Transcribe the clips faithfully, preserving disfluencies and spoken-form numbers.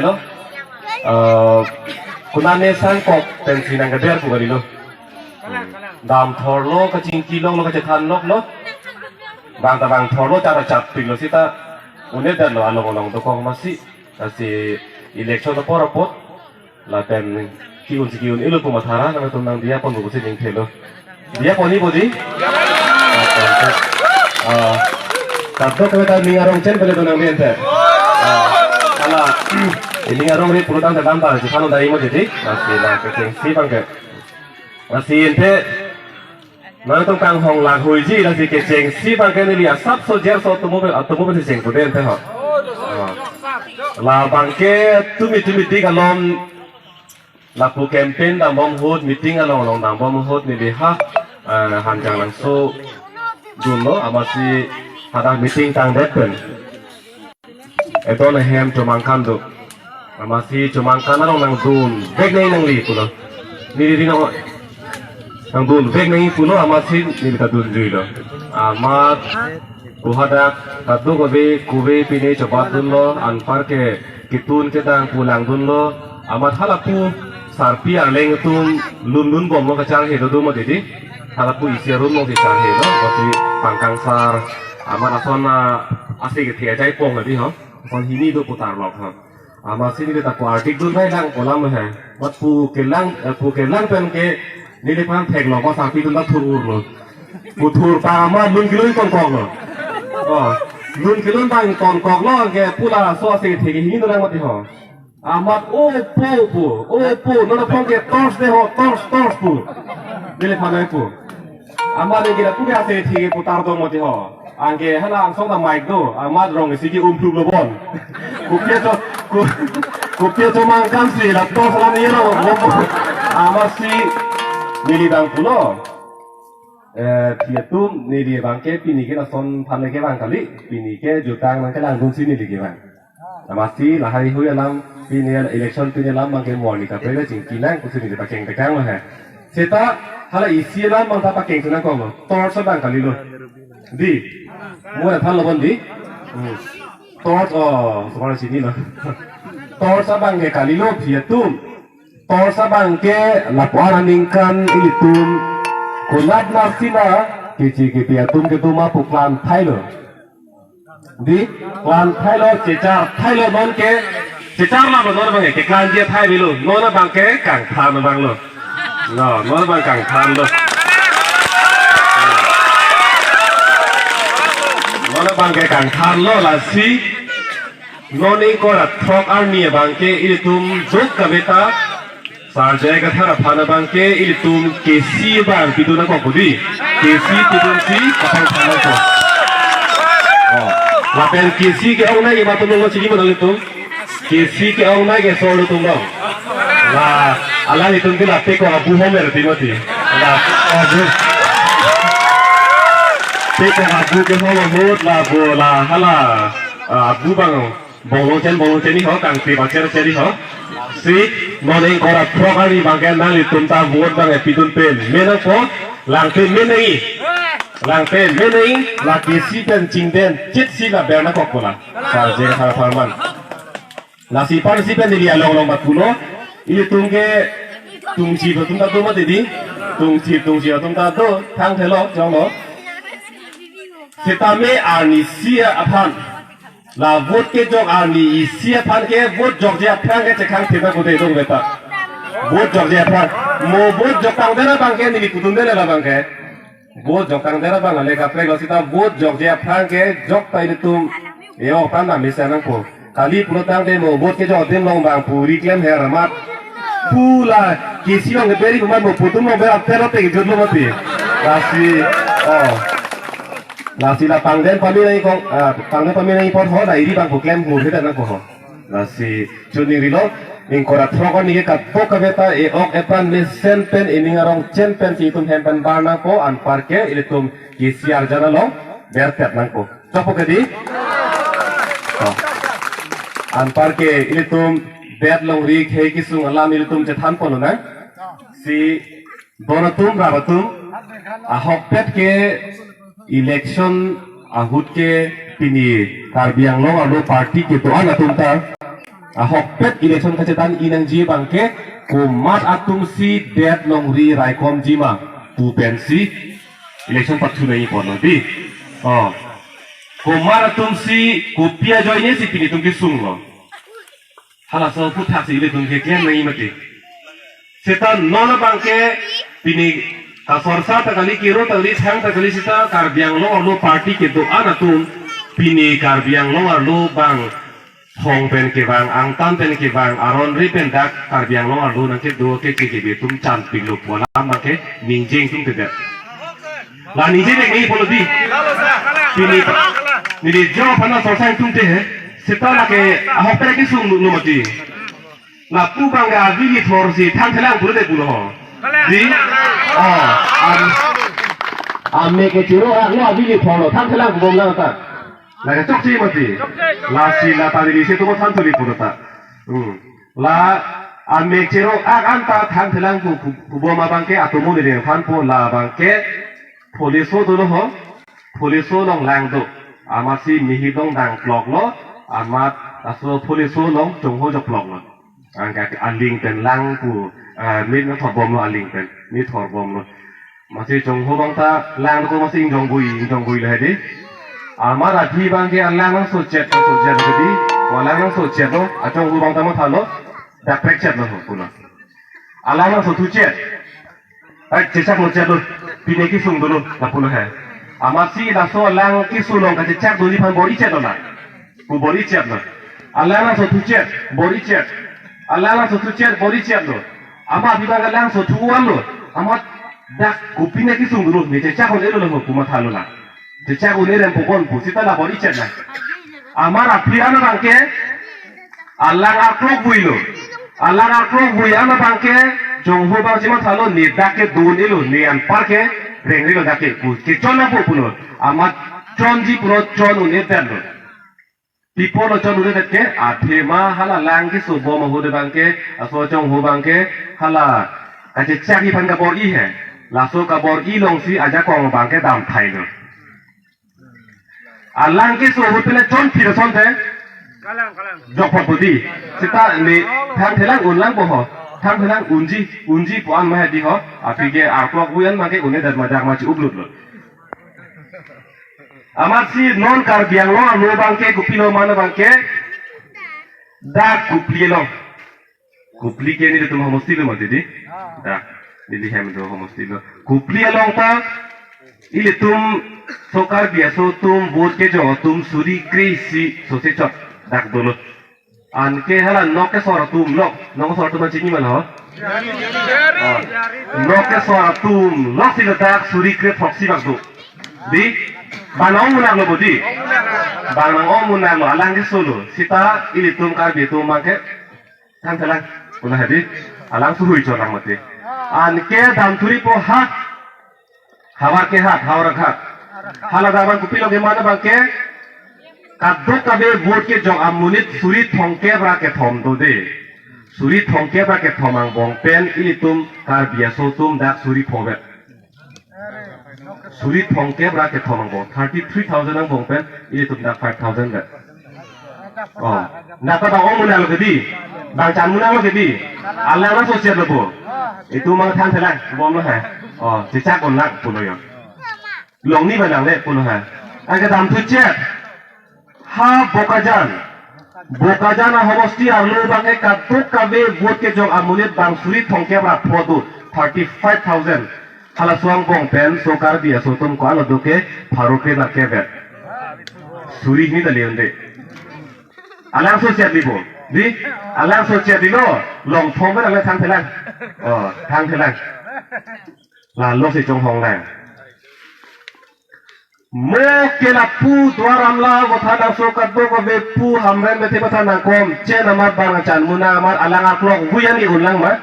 lo. Eh, konane sangkok pensi nangkeder pu kalilo. Dam thorlo, kachingki longlo, kachethan loklo. Bang ta bang thorlo, chara chap pilo sita. Une dan lo along along dokok masi. Lasi election apor apot. Lapen ki-un si ki-un-elo pu mathara nangtum nangdiya pon pusi ning thelo. Diya pon-i bodi. Ah, kadokave ta ning arong chen pele do nang ente. Ah, hala, ning arong ri pulotangte dam ta si thano dai mo didi. Lasi la kechengsi abangke. Lasi ente nangtum kanghong lak hoiji, lasi kechengsi abangke neli asapso jerso atomo pen, atomo pensi chengpo de ente ho. Ah. Labangke tumi tumi dik alom lapu campaign dambom ahut, meeting along along dambom ahut neli ha, eh, Hanjanglangso dunlo, amatsi hadak meeting tangdet pen. Edon ahem chomangkan do. Amatsi chomangkan along nangdunvek nangji nangli pulo. Neli ri nang, nangdunvek nangji pulo, amatsi neli ta dunjuilo. Amat ko hadak kadokave kove pine chobatdunlo, anparke ketun kedang pu langdunlo, amat halapu sarpi arleng atum lunlun bomlo, kacharhe do do mati di. Halapu isi arum longsi charhelo, mati Pangkang sar, amat ason, ah, ase kethe ajaipong nadi ho. Ason hini do putar lok ho. Amatsi neli ta ko artik dun bai lang kolam he. Mat pu kelang, eh, pu kelang pen ke neliphan theklok, ko sarpi dun ta thur urlo. Pu thur ta amat lun kelun tongkoklo. Oh, lun kelun bang tongkoklo ke pu laso ase kethe ke hini do lang mati ho. Amat o po pu, o po, non aphong ke torch de ho, torch, torch pu. Neliphan ai pu. Amat neli kira pu ke ase kethe ke putar dong mati ho. Anke hala angsong ta mic do, amat rong isi ke umpluk lo bon. Kopi acho, ko, kopi achomangkan si la torch alam ni lo, lo bon. Amatsi neli bang pulo. Eh, phi atum, neli abangke pini ke lason aphan ke bang kali, pini ke jutang nangkelangdunsi neli ke bang. Amatsi lahai hui alam, pini election pini alam abangke morni kaprek le chingki nang pusi neli pakeng tekang lo he. Seta hala isi alam abang ta pakeng sunang kong lo. Torch abang kalilo. Di. Mo aphan lo bon di. Hmm. Torch, oh, sekolah sini lo. Torch abangke kalilo phi atum. Torch abangke lapu-an aningkan ilitum konat nasi na kechi kepi atum kedo ma pu klang thailo. Di, klang thailo, chechar thailo, non ke chechar ma non abangke keklang dia thai bilo, non abangke kangthan abang lo. No, non abang kangthan lo. Non abangke kangthan lo, lasi non ingkoi ra throk arni abangke ilitum jok kaveta. Sar J I Kathar aphan abangke ilitum K C abang pidun nangkok bodi. K C pidunsi kapangthan nangkok. Oh. Lapen K C ke-ong nai ke matum lo chini mana ilitum. K C ke-ong nai ke solo tum lo. La, alanglitum ke la pekok abu homer ti mati. La, abu. Pekok abu ke holo hot la bo la hala. Ah, abu bang. Bonglong chen, bonglong chen ni ho, kangti bacher chen ni ho. Si, non ingkoi ra throk arni abangke nanglitum ta vote abang epidun pen. Me nangpo, lang pen me nangji. Lang pen me nangji, la K C pen chingden, chit si la ber nangkok pu la. Sar J I Kathar apharman. Lasi aphansi pen neli along along bat pulo. Ilitum ke tungsi atum ta do mati di. Tungsi, tungsi atum ta do, thang thelo, jong lo. Sitame arni isi aphan. La vote kejok arni isi aphan ke vote jokje aphrang ke chekhang thena kode dong beta. Vote jokje aphrang. Mo vote jok tangdet abangke neli kudun dele labangke. Vote jok tangdet abang ale kaprek lo sita vote jokje aphrang ke jok ta ilitum. Yo pan na misa nangpo. Kali pulo tangte mo vote kejok adim along bang puri klem her amat. Pu la K C along ke beri kuman mo putum along ber apte lo te kejut lo mati. Lasi, oh. Lasi la pangden pami nangji kong, ah, pangden pami nangji apot ho, la iri bang pu klem hur hedan nangpo ho. Lasi chuningri lo, ingkoi ra throk arni ke kadokave ta e-ok epran mesen pen, ening arong chen pensi itum hem pen bar nangpo, anparke ilitum K C arjan along berpet nangpo. Chokpo ke di? Oh. Anparke ilitum bet longri khei kesung alam ilitum chethan pon lonang. Si don atum, rap atum, ahokpet ke election ahut ke pini Karbi Anglong arlo party kedo-an atum ta Ahokpet election kachetan-i nangji abangke komat atumsi det longri raikomji ma pu pensi election pathu nangji ponlo dei. Oh. Komat atumsi kopi ajoinesi pini atum kesunglo. Halaso aphuthaksi ilitum keklem nangji mati. Seta non abangke pini kasorsa ta kali, kero ta kali, thang ta kali, seta Karbi Anglong arlo party kedo-an atum pini Karbi Anglong arlo bang thong pen kevang, angtan pen kevang, aron ri pen dak Karbi Anglong arlo nangkedo keche kebe atum chanpiklo pu alam abangke ningje ingtungtedet. La ningje neng neng pulo dei. Pini, pini jo aphan sorsa ingtungte he. Seta lake ahokpet kesunglo mati. Lapu abangke avili thorsi thangthelang pulote pulo ho. Dei? Oh, am, amek kechero-aklo avili thorlo thangthelang pubomlang ta. Lake chokche mati. Lasi la ta dili se tumo than tholi pulo ta. Hmm. La amek chero-ak anta thangthelang pu, pu, pubom abangke atomo neli thanpo, la abangke Phulesoi dolo ho. Phulesoi along lang do. Amatsi mihidong dangkloklo. Amat laso Phulesoi along chongho jokkloklo. Anke aling pen lang pu, eh, mit nangthorbomlo aling pen. Mit thorbomlo. Amatsi chongho abang ta lang ko amatsi ingjong bui, ingjong bui lo he dei. Amat aphi abangke alang nangsochot, nangsochot lo dei. Ko alang nangsochotlo, achongho abang ta mathalo, dak prekchotlo ho pulo. Alang nangsothuchot. Ai, chechaklo chotlo, pine kesung dolo, lapulo he. Amatsi laso alang keso along kachechak doji aphan bor-ichotlo la. Pu bor-ichotlo. Alang nangsothuchot, bor-ichot. Alang nangsothuchot, bor-ichotlo. Amat aphi abang alang sothu-anlo. Amat dak kopine kesung dolo, ne chechak un-elo lo pu mathalo la. Chechak un-erem pokon pu, seta la bor-ichot la. Amat aphi an abangke, alang arklok builo. Alang arklok bui an abangke, chongho abangsi mathalo, ne dak kedo un-elo, ne anpar kereng-relo dak ke pu. Kechon nangpo pulo. Amat chonji pulo chon un-edetlo. Pi apotlo chon un-edet ke, athema hala lang keso bom ahut abangke, laso chongho abangke, hala kachechakji aphan kabor-i he. Laso kabor-i alongsi ajakong abangke damthailo. Alang keso ahut pine chonphit asonte. Kalang, kalang. Jokphot pu dei. Seta ne thangthelang unlang po ho. Thangthelang unji, unji pu an ma he dei ho. Aphi ke arklok bui an abangke un-edet ma dak ma chi-uplutlo. Amatsi non Karbi Anglong arlo abangke kopilo ma abangke. Dak Kopili along. Kopili ke nelitum homosti lo mati dei. Dak, neli hem do homosti lo. Kopili along ta, ilitum so Karbi aso atum vote kejok atum suri kre-isi sose chot dak dolo. Anke hala nok kesor atum, nok, nok kesor atum an chini ma lo ho? Oh. Nok kesor atum, loksi ladak suri kre throksi bak do. Dei, bang nang-ong munak lo bo dei. Bang nang-ong munak lo, alang keso lo. Seta ilitum Karbi atum abangke thangthelang pulo he dei. Alang suhui chot lang mati. Anke damthuri po ha. Howraghat, Howraghat. Hala dak abang kopilo kema abangke. Kadokave vote kejok amonit suri thomkep ra kethom do dei. Suri thomkep ra kethom angbong pen ilitum Karbi aso atum dak suri phovet. Suri thomkep ra kethom angbong, thirty three thousand angbong pen, ilitum dak five thousand vet. Oh, dak ta bang ong munak lo ke dei, bang chan munak lo ke dei, alang nangsochetlo bo. Itum mang thangthelang, bomlo he. Oh, chechak unlang pulo yo. Longni ba nangle pulo he. Anke damthuchot. Ha Bokajan. Bokajan ahomosti arlo abangke kadokave vote kejok amonit bang suri thomkep ra pho do, thirty five thousand. Halaso angbong pen so Karbi aso atum ko-an lo do ke pharo kre nangkevet. Suri hini ta le-un-e. Alang sochet ni bo. Dei? Alang sochet ni lo. Longthom pen alang thangthelang. Oh, thangthelang. Lalo si chonghong lang. Mo ke lapu Duar Amla kotha nangso kadokave pu Hamren bethe kotha nangkom chen amat bang chan munak amat alang arklok bui an unlang ma?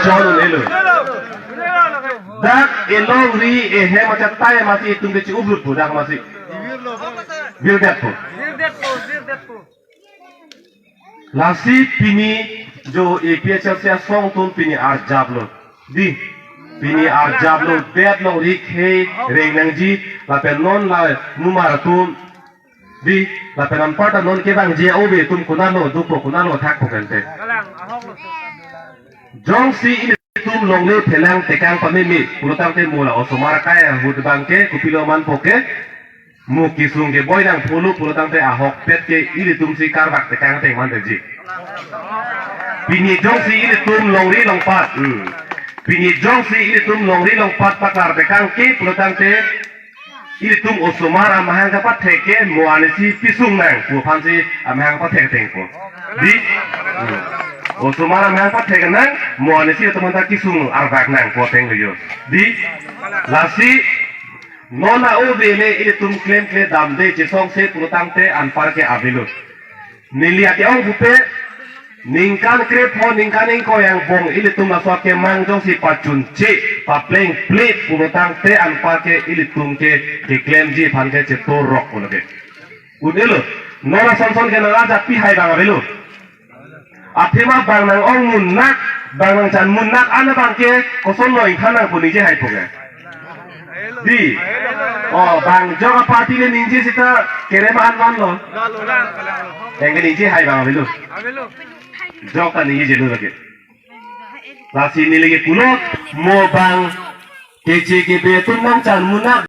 Chon un-elo. Dak elongri ehem achatai amatsi itum ke chi-uplut pu dak amatsi. Virdetpo. Lasi pini jo A P H L C asong atum pini arjaplo. Dei, pini arjaplo, det longri khei reng nangji, lapen non la numar atum, Di, lapen anparta non kevangji ove atum konatlo dopo, konatlo thakpo kente. Jongsi ilitum longle phelang tekang pameme pulotangte mo la osomar akai ahut abangke kopilo manpo ke, mo kesung keboi nangpo lo pulotangte ahokpet ke ilitumsi karvak tekang ateng manteji. Pini jongsi ilitum longri longpat, hmm. Pini jongsi ilitum longri longpat paklar tekang ke pulotangte ilitum osomar amahang kapathek ke mo anisi pisung nang pu aphansi amahang pathek atengpo. Di? Hmm. Osomar amahang pathek nang, mo anisi atum anta kesung arvak nang pu atenglo jo. Di? Lasi non a-ove le ilitum klemkle damde chesongse pulotangte anparke avelo. Neli ake-ong pupe, ningkan krepho, ningkan ingkoi angbong ilitum laso akemang jongsi pachunche, paplengple pulotangte anparke ilitum ke keklemji aphan ke chetorok pulo ke. Un'elo, non asonson ke nang ajat pi hai abang avelo. Athema bang nang-ong munak, bang nangchan munak an abangke kosonlo ingthan nangpo ningje haipo ke. Di. Oh, bang jok aparty le ningje sita kerem an vanlo. Yang ke ningje hai abang avelo. Jok ta ningjelo lake. Lasi neli ke pulo mo bang keche kebe atum nangchan munak